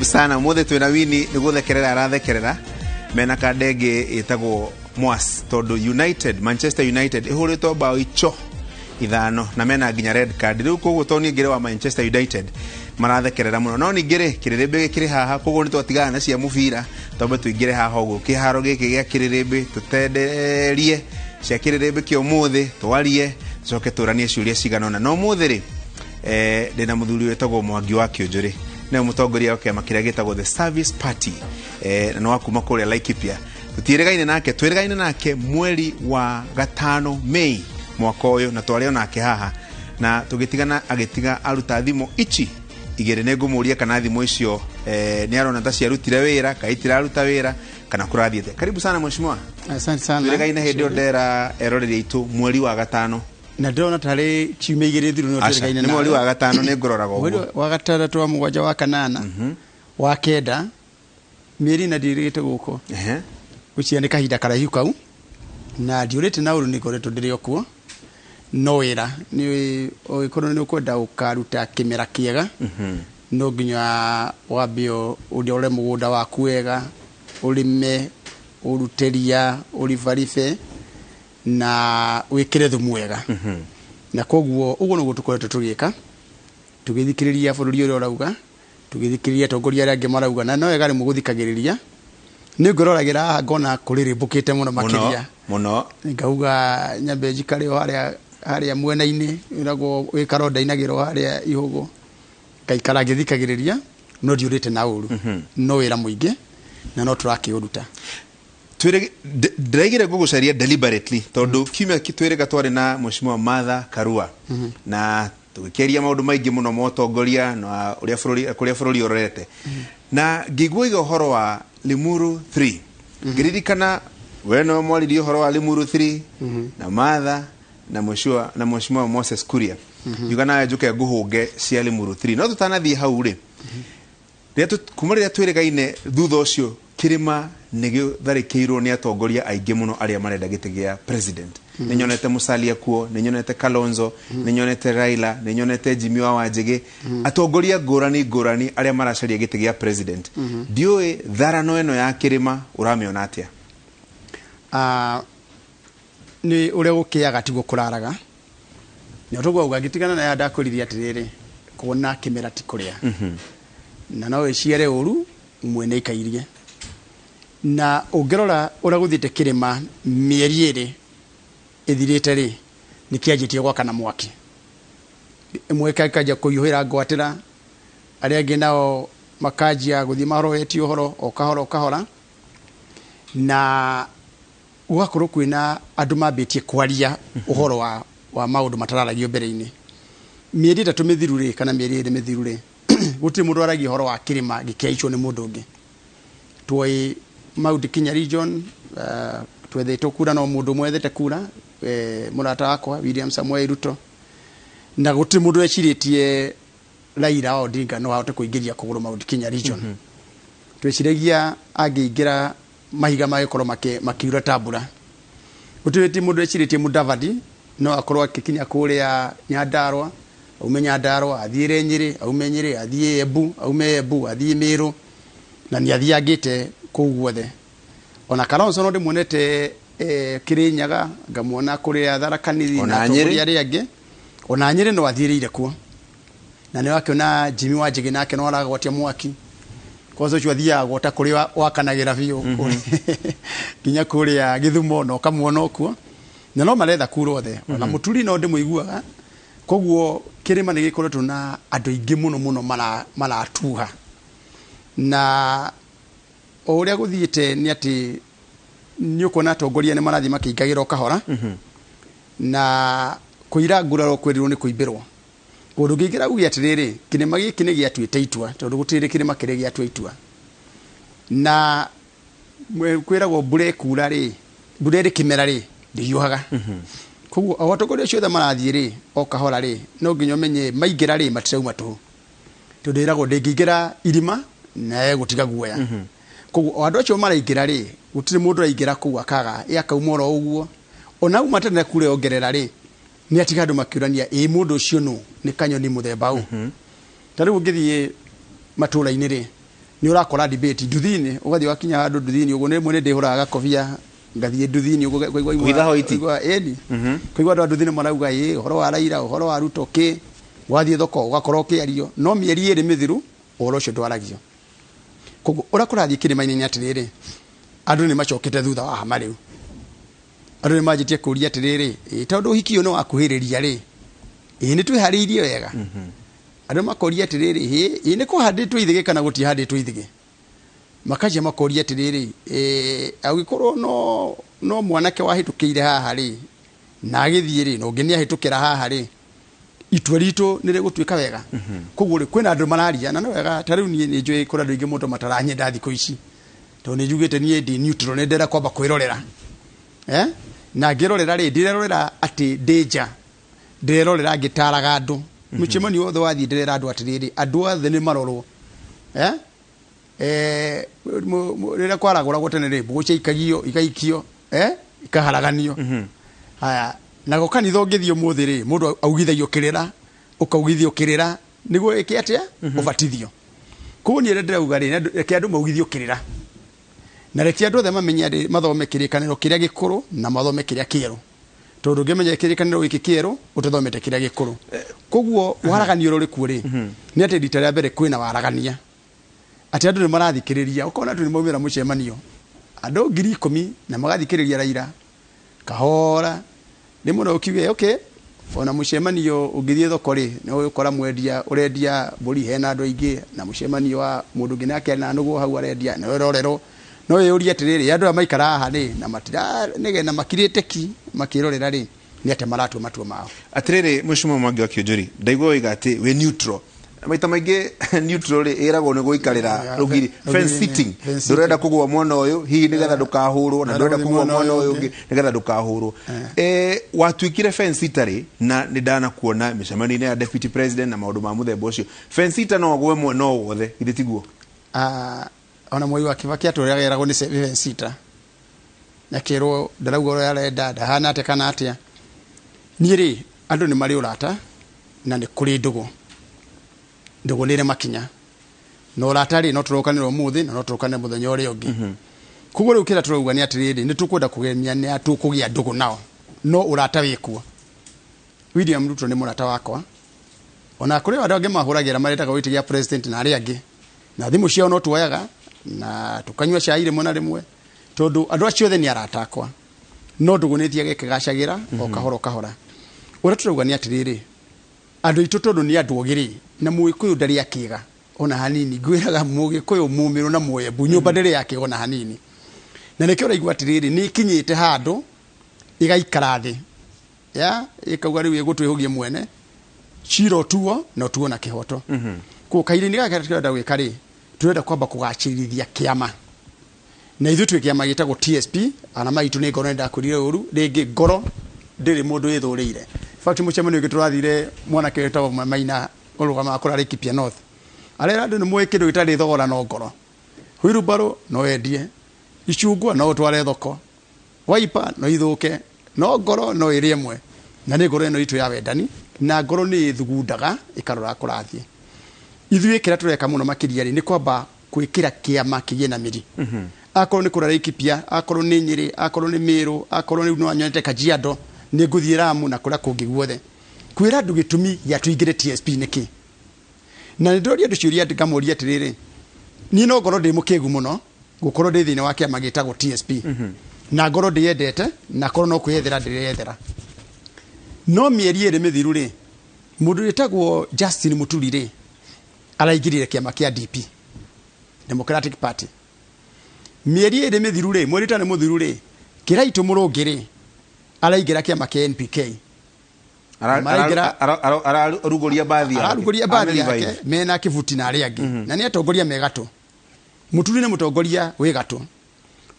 Sana mũthĩ twĩna Wini nĩ gũthekerera arathekerera mena kandenge ĩtagwo Mwas tondũ United, Manchester United ĩhũrĩtwo bao icho 5 na mena nginya red card. Rĩu koguo tondũ niĩ ngĩrĩ wa Manchester United marathekerera mũno, no ningĩ rĩ kĩrĩrĩmbĩ gĩkĩrĩ haha, koguo nĩ twatigana na cia mũbira twambe tũingĩre haha ũguo kĩharo gĩkĩ gĩa kĩrĩrĩmbĩ, tũtenderie cia kĩrĩrĩmbĩ kĩa ũmũthĩ, twarie tũcoke tũranie ciũria cigana ũna. No ũmũthĩ rĩ ndĩna mũthuri wĩtagwo Mwangi wa Kĩũnjũrĩ, nĩwe mũtongoria wa kĩama kĩrĩa gĩtagwo The Service Party, na nĩ wa kuma kũrĩa Laikipia. Tũtiĩrĩgaine nake, twĩrĩgaine nake mweri wa 5 Mei mwaka ũyũ, na twarĩ onake haha na tũgĩtigana, agĩtiga aruta thimũ ici igĩrĩ. Nĩ ngũmũria kana thimũ icio nĩ arona ta ciarutire wĩra kana itiraruta wĩra kana kũrathiĩte. Karibu sana mheshimiwa. Asante sana. Twĩrĩgaine hĩndĩ ĩyo ndera eroreri aitũ mweri wa 5. Na ndĩrona tarĩ ciumia 2 thiru nĩ Aca, twĩrĩgaine nĩ mweri nawe. wa 5 nĩ ngũroraga Mweri ũguo. wa 6 wa 7 wa 8 wa 9 mĩeri na ndirĩgĩte gũkũ. Gwĩciria nĩ kahinda karaihu kau na ndiũrĩte na ũru, nĩ ngoretwo ndĩrĩ o kuo, no wĩra nĩ ũgĩkorwo nĩ ũkwenda ũkaruta kĩmera kĩega, no nginya wambe ũrore mũgũnda waku wega, ũrĩme, ũrute ria, ũribaribe na wĩkĩre thumu wega. Na koguo ũguo nĩguo tũkoretwo tũgĩka, tũgĩthikĩrĩria bũrũri ũrĩa ũrauga, tũgĩthikĩrĩria atongoria arĩa angĩ marauga, na no wega rĩmwe gũthikagĩrĩria. Nĩ ngũroragĩra haha ngona kũrĩrĩmbũkĩte mũno makĩria. Mũno. Ngauga nyambe njikare o harĩa mwena-inĩ, ĩragwo wĩ karonda inagĩrwo harĩa ihũgũ, ngaikara ngĩthikagĩrĩria, no ndiũrĩte na ũru. No wĩra mũingĩ na no tũrakĩũruta. Ndĩraigire ngũgũcaria deliberately tondũ kiumia twĩrĩga twarĩ na mheshimiwa Martha Karua na tũgĩkĩaria maũndũ maingĩ mũno ma ũtongoria na ũrĩa bũrũri, kũrĩa bũrũri ũrorete. Na ngĩigua iga ũhoro wa Limuru 3. Ngĩririkana we no mwaririe ũhoro wa Limuru 3 na Martha na mheshimiwa, na mheshimiwa Moses Kuria. Ngiuga nawe njũke ngũhũnge cia Limuru 3. No tũtanathiĩ hau rĩ, kuma rĩrĩa twĩrĩgaine thutha ũcio kĩrĩma nĩ gĩtharĩkĩirwo nĩ atongoria aingĩ mũno arĩa marenda gĩtĩ gĩa president. Nĩ nyonete Musalia kuo, nĩ nyonete Kalonzo, nĩ nyonete Raila, nĩ nyonete Jimmy wa Wanjigi, atongoria ngũrani ngũrani arĩa maracaria gĩtĩ gĩa president. Ndiũĩ tharano ĩno ya kĩrĩma ũramĩona atĩa? Nĩ ũrĩa gũkĩaga tiguo kũraraga. Nĩ ũndũ ũguo ngĩtigana na ndakwĩrire atĩrĩrĩ, kuona kĩmera ti kũrĩa. Na no ĩciare ũru mwene ikairie. Na ũngĩrora ũrĩa gũthiĩte kĩrĩma mĩeri 2 ĩthirĩte rĩ, nĩ kĩanjĩtie gwakana mwaki. Ĩmwe ĩkanjia kũhiũhĩra ngwatĩra, arĩa angĩ nao makanjia gũthiĩ maroretie ũhoro o kahora o kahora, na gũgakorwo kwĩna andũ mambĩtie kwaria ũhoro wa maũndũ matararagio mbere-inĩ. Mĩeri 3 mĩthiru rĩ, kana mĩeri 2 mĩthiru rĩ, gũtirĩ mũndũ waragia ũhoro wa kĩrĩma gĩkĩaicwo nĩ mũndũ ũngĩ. Tuoĩ Mount Kenya region, twethetwo kura no mũndũ ũmwe wethete kura, mũrata wakwa William Samoei Ruto, na gũtirĩ mũndũ wecirĩtie Raila Odinga no ahote kũingĩria kũgũrũ Mount Kenya region. Tweciragia angĩingĩra mahiga magĩkorwo makiura ta mbura. Gũtirĩ mũndũ wecirĩtie Mudavadi no akorwo akĩkinya kũrĩa Nyandarua, aume Nyandarua athiĩre Nyĩrĩ, aume Nyĩrĩ athiĩ Embu, aume Embu athiĩ Meru, na nĩ athiangĩte kũu guothe. Ona Kalonzo no ndĩmuonete Kĩrĩnyaga, ngamuona kũrĩa Tharaka Nithi Ona na atongoria Nyĩrĩ. arĩa angĩ. Ona Nyĩrĩ no athiĩrĩire kuo. Na nĩ wakĩona Jimmy Wanjigi nake no aragwatia mwaki. Kwanza ũcio athiaga gwota kũrĩa wakanagĩra biũ, nginya kũrĩa Gĩthumo na ũkamuona okuo. Na no maretha kura othe. Ona Mũturi no ndĩmũiguaga. Koguo kĩrĩma nĩ gĩkoretwo na andũ aingĩ mũno mũno maratuha. Na o ũrĩa gũthiĩte nĩ atĩ nĩ ũkuona atongoria nĩ marathiĩ makĩingagĩra o kahora. Na kũira nguraro kwĩrirwo nĩ kũimbĩrwo. Kũndũ kũngĩ uge atĩrĩrĩ, kĩrĩma gĩkĩ nĩ gĩatuĩte itua, tondũ gũtirĩ kĩrĩma kĩrĩ gĩatua itua. Na kwĩragwo mbura ĩkura rĩ, mbura ĩrĩ kĩmera rĩ, ndĩhiũhaga. Koguo o atongoria acio othe marathiĩ rĩ, o kahora rĩ, no nginya ũmenye maingĩra rĩ, matirauma tũhũ. Tondũ ĩragwo ndĩngĩingĩra irima na egũtiga guoya. Koguo o andũ acio maraingĩra rĩ, gũtirĩ mũndũ ũraingĩra kũu akaga, ĩ akauma oro ũguo. Ona auma tene kura ongerera rĩ, nĩ atiga andũ makĩũrania, ĩ mũndũ ũcio nũ, nĩ kanyoni mũthemba ũ. Ta rĩu ũngĩthiĩ matũũra-inĩ rĩ, Nĩ ũrakora debate nduthi-inĩ, ũgathiĩ wakinya handũ nduthi-inĩ ũguo, nĩ rĩmwe nĩ ndĩhũraga gakobia ngathiĩ nduthi-inĩ ũguo kũigua Kũhitha hoiti. kũigua ĩni kũigua andũ a nduthi-inĩ marauga ĩ ũhoro wa Raila, ũhoro wa Ruto kĩ, wathiĩ thoko ũgakorwo ũkĩario, no mĩeri 2 mĩthiru ũhoro ũcio ndwaragio. Koguo ũrĩa kũrathiĩ kĩrĩma-inĩ nĩ atĩrĩrĩ, andũ nĩ macokete thutha wa hama rĩu. Andũ nĩ manjĩtie kũria atĩrĩrĩ, ĩ tondũ ũhiki ũyũ nĩ wakuhĩrĩria rĩ, ĩ nĩ twĩharĩirie wega. Andũ makoria atĩrĩrĩ, ĩ nĩ kũhandĩtwo ithĩgĩ kana gũtihandĩtwo ithĩgĩ. Makanjia makoria atĩrĩrĩ, ĩ angĩkorwo no mwanake wahĩtũkĩire haha rĩ, na agĩthiĩ rĩ, na ũngĩ nĩ ahĩtũkĩra haha rĩ, itua ritũ nĩ rĩgũtuĩka wega. Koguo rĩ, kwĩna andũ mararia na nĩ wega, ta rĩu niĩ nĩ njũĩ kũrĩ andũ aingĩ mũno mataranyenda thikũ ici, tondũ nĩ njugĩte niĩ ndĩ neutral, nĩ ndĩrenda kwamba kwĩrorera. Na ngĩrorera rĩ, ndirerorera atĩ ndĩ nja, ndĩrerorera ngĩtaraga andũ. Mũcemanio wothe wathiĩ ndĩrera andũ atĩrĩrĩ, andũ othe nĩ marorwo. Rĩrĩa kwaragũragwo tene rĩ, mbũgũ ciaikagio, igaikio, ikaharaganio. Haya, nago kanitha ũngĩthiĩ ũmũthĩ rĩ, mũndũ augithagio kĩrĩra, ũkaugithio kĩrĩra, nĩguo ĩke atĩa? Ũbatithio. Koguo niĩ ndĩrauga rĩ, reke andũ maugithio kĩrĩra. Na reke andũ othe mamenye atĩ mathome kĩrĩkanĩro kĩrĩa gĩkũrũ na mathome kĩrĩa kĩerũ. Tondũ ũngĩmenya kĩrĩkanĩro gĩkĩ kĩerũ, ũtathomete kĩrĩa gĩkũrũ. Koguo waragania ũrĩa ũrĩ kuo rĩ, nĩ atĩ rita rĩa mbere kwĩna waragania. Atĩ andũ nĩ marathikĩrĩria, ũkona andũ nĩ maumĩra mũcemanio, andũ 10,000 na magathikĩrĩria Raila kahora, rĩmwe no ũkiuge okay, ona mũcemanio ũngĩthiĩ thoko rĩ, no ũkora mwendia ũrendia mbũri hena andũ aingĩ, na mũcemanio wa mũndũ ũngĩ nake na nũgũ hau arendia, na ũrorerwo. No wĩyũrie atĩrĩrĩ, andũ aya maikara haha rĩ, na matiranegena makirĩte ki makĩrorera rĩ, nĩ atĩa maratua matua mao. Atĩrĩrĩ, Mheshimiwa Mwangi wa Kĩũnjũri, ndaigua woiga atĩ wĩ neutral. Maita maingĩ neutral rĩ, ĩragwo nĩ gũikarĩra rũgiri, fence sitting. Ndũrenda kũgũa mwena ũyũ hihi nĩgetha ndũkahũrwo, na ndũrenda kũgũa mwena ũyũ ũngĩ nĩgetha ndũkahũrwo. Watuĩkire fence sitter rĩ, na nĩ ndanakuona mĩcemanio-inĩ ya deputy president na maũndũ ma mũthemba ũcio. Fence sitter no agũe mwena o wothe, githĩ tiguo? Ona Mwai wa Kibaki atũrĩaga eragwo nĩ fence sitter. Akĩrwo ndarauga ũrĩa arenda, ndahana atĩa kana atĩa. Niĩ rĩ, andũ nĩ marĩ ũrata na nĩ kũrĩ ndũgũ. Ndũgũ nĩ ĩrĩ makinya. Na ũrata rĩ, no tũrokanĩre ũmũthĩ na no tũrokanĩre mũthenya ũrĩa ũngĩ. Koguo rĩu kĩrĩa tũrauga nĩ atĩrĩrĩ, nĩ tũkwenda kũgemia nĩ tũkũgĩa ndũgũ nao, no ũrata wĩ kuo. William Ruto nĩ mũrata wakwa. Ona kũrĩ andũ angĩ mahũragĩra maretaga gĩtĩ gĩa president na arĩa angĩ. Na thimũ ciao no tuoyaga na tũkanyua cai rĩmwe na rĩmwe, tondũ andũ acio othe nĩ arata akwa. No ndũgũ nĩ ĩthiaga ĩkĩgacagĩra o kahora o kahora. Ũrĩa tũrauga nĩ atĩrĩrĩ, andũ aitũ tondũ nĩ andũ ogĩ rĩ, na Mũgĩkũyũ ndarĩ akĩga ona hanini. Ngwĩraga Mũgĩkũyũ mũmĩrũ na Mũembu, nyũmba ndĩrĩ akĩga ona hanini. Na nĩkĩo ũraigua atĩrĩrĩ, nĩ ĩkinyĩte handũ ĩgaikara thĩ, ya ĩkauga rĩu ĩgũtwĩhũgie mwene, cira ũtuo na ũtuo na kĩhoto. Koguo kahinda-inĩ gaka tũrenda gwĩka rĩ, tũrenda kwamba kũgacĩrithia kĩama. Na ithuĩ twĩ kĩama gĩtagwo TSP, ana maitũ nĩ ngoro nĩndakwĩrire ũru, rĩngĩ ngoro ndĩrĩ mũndũ ĩthũrĩire. In fact mũcemanio ũngĩ tũrathire mwanake wĩtagwo Maina ũrũgamaga kũrĩa Laikipia North. Arera andũ nĩ mũĩ kĩndũ gĩtarĩ thogora no ngoro. Wheelbarrow no wendie, icungwa no ũtware thoko, waipa no ithũke, no ngoro no ĩrĩ ĩmwe. Na nĩ ngoro ĩno itũ ya wendani, na ngoro nĩ ĩthugundaga ĩkarora kũrathiĩ. Ithuĩ kĩrĩa tũreka mũno makĩria rĩ, nĩ kwamba gwĩkĩra kĩama kĩgĩe na mĩri. Akorwo nĩ kũrĩa Laikipia, akorwo nĩ Nyĩrĩ, akorwo nĩ Mĩrũ, akorwo rĩu no nyonete Kajiado, nĩ ngũthiĩ Lamu na kũrĩa kũngĩ guothe. Kwĩra andũ gĩtũmi gĩa tũingĩre TSP nĩkĩ? Na nĩ ndĩroria andũ ciũria ngamoria atĩrĩrĩ, niĩ no ngorwo ndĩ mũkĩgu mũno gũkorwo ndĩ thĩinĩ wa kĩama gĩtagwo TSP. Na ngorwo ndĩyendete, na korwo no kwĩyethera ndĩreyethera. No mĩeri 2 mĩthiru rĩ, mũndũ wĩtagwo Justin Muturi rĩ, araingĩrire kĩama kĩa DP, Democratic Party. Mĩeri 2 mĩthiru rĩ, mweri 5 mũthiru rĩ, Kĩraitũ Mũrũngĩ rĩ, araingĩra kĩama kĩa NPK. Ararugũria bathi yake. Ararugũria bathi yake mena Kĩbuti na arĩa angĩ. Na nĩ atongoria me gatũ. Muturi nĩ mũtongoria wĩ gatũ.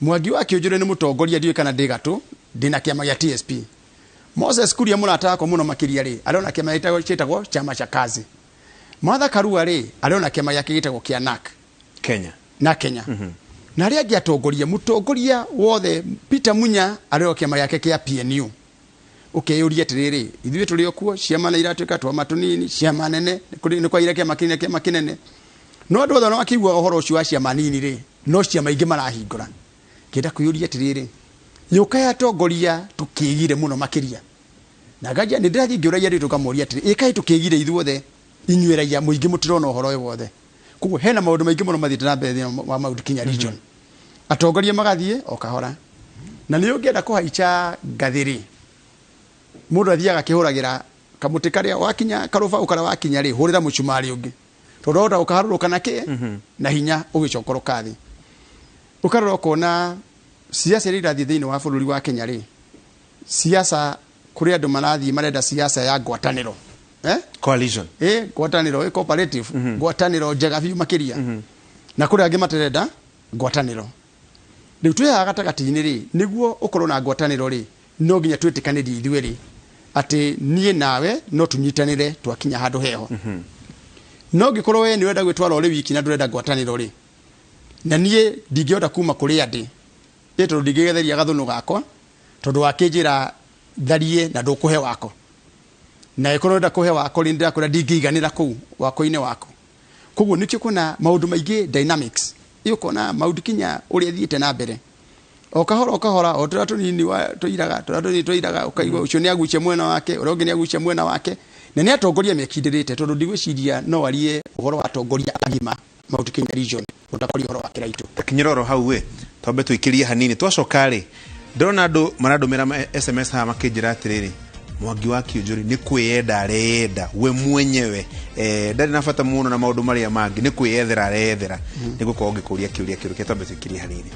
Mwangi wa Kĩũnjũrĩ nĩ mũtongoria ndiũĩ kana ndĩ gatũ, ndĩna kĩama gĩa TSP. Moses Kuria mũrata wakwa mũno makĩria rĩ, arona kĩama gĩtagwo Chama cha Kazi. Martha Karua rĩ, arona kĩama gĩake gĩtagwo kĩa NAK. Kenya. Na Kenya. Na arĩa angĩ atongoria, mũtongoria wothe Peter Munya arĩ o kĩama gĩake kĩa PNU. Ũkeyũria atĩrĩrĩ, ithuĩ tũrĩ o kuo, ciama nĩ iratuĩka twama tũnini, ciama nene, nĩ kwaire kĩama kĩnene, kĩama kĩnene. No andũ othe makĩiguaga ũhoro ũcio wa ciama nini rĩ, no ciama ingĩ marahingũra. Ngĩenda kwĩyũria atĩrĩrĩ, yũka ya atongoria tũkĩgire mũno makĩria. Na nganja nĩ ndĩrathiĩ ngĩũragia rĩ, tũkamoria atĩrĩ, ĩkaĩ tũkĩgire ithuothe inyuĩ raia mũingĩ mũtirona ũhoro ũyũ wothe. Koguo hena maũndũ maingĩ mũno mathiĩte na mbere thĩinĩ wa Mount Kenya region. Atongoria magathiĩ o kahora. Na nĩ ũngĩenda kũhaica ngathĩ rĩ, mũndũ athiaga akĩhũragĩra kamũtĩ karĩa wakinya karũbaũ karĩa wakinya rĩ, hũrĩra mũcumarĩ ũngĩ, tondũ wahota gũkaharũrũka na kĩ na hinya ũgĩcokoroka thĩ. Ũkarora ũkona siasa iria irathiĩ thĩinĩ wa bũrũri wa Kenya rĩ, siasa kũrĩ andũ marathiĩ marenda siasa ya ngwatanĩro, eh? Coalition. Ĩ ngwatanĩro, ĩ cooperative, ngwatanĩro njega biũ makĩria, na kũrĩ angĩ matarenda ngwatanĩro. Rĩu twĩ haha gatagatĩ-inĩ rĩ, nĩguo ũkorwo na ngwatanĩro rĩ, no nginya twĩtĩkanĩrie ithuĩ rĩ atĩ niĩ nawe no tũnyitanĩre twakinya handũ heho. No ngĩkorwo we nĩ ũrenda gwĩtwara ũrĩ wiki na ndũrenda ngwatanĩro rĩ, na niĩ ndingĩhota kuma kũrĩa ndĩ, ĩ tondũ ndingĩgetheria gathũnũ gakwa, tondũ wakĩnjĩra tharie na ndũkũhe wako, na ĩkorwo ũrenda kũhe wako rĩ, ndĩrakwĩra ndingĩiganĩra kũu wako-inĩ waku. Koguo nĩkĩo kwĩna maũndũ maingĩ dynamics ĩ, ũkona maũndũ kinya ũrĩa thiĩte na mbere o kahora o kahora, o tũrĩa tũnini tũiraga, tũrĩa tũnini tũiraga, ũkaigua ũcio nĩ agucia mwena wake, ũrĩa ũngĩ nĩ agucia mwena wake, na nĩ atongoria mekindĩrĩte, tondũ ndigwĩciria no arie ũhoro wa atongoria agima Mount Kenya region ũtakwaria ũhoro wa Kĩraitũ. Takinyĩra oro hau ĩ, twambe tũikĩrie hanini, twacoka rĩ, ndĩrona andũ marandũmĩra SMS haha makĩnjĩra atĩrĩrĩ, Mwangi wa Kĩũnjũri nĩ kwĩyenda areyenda we mwenyewe, ndarĩ na bata mũno na maũndũ marĩa mangĩ, nĩ kwĩyethera areyethera. Nĩ gũkorwo ngĩkũria kĩũria kĩu, reke twambe tũikĩrie hanini.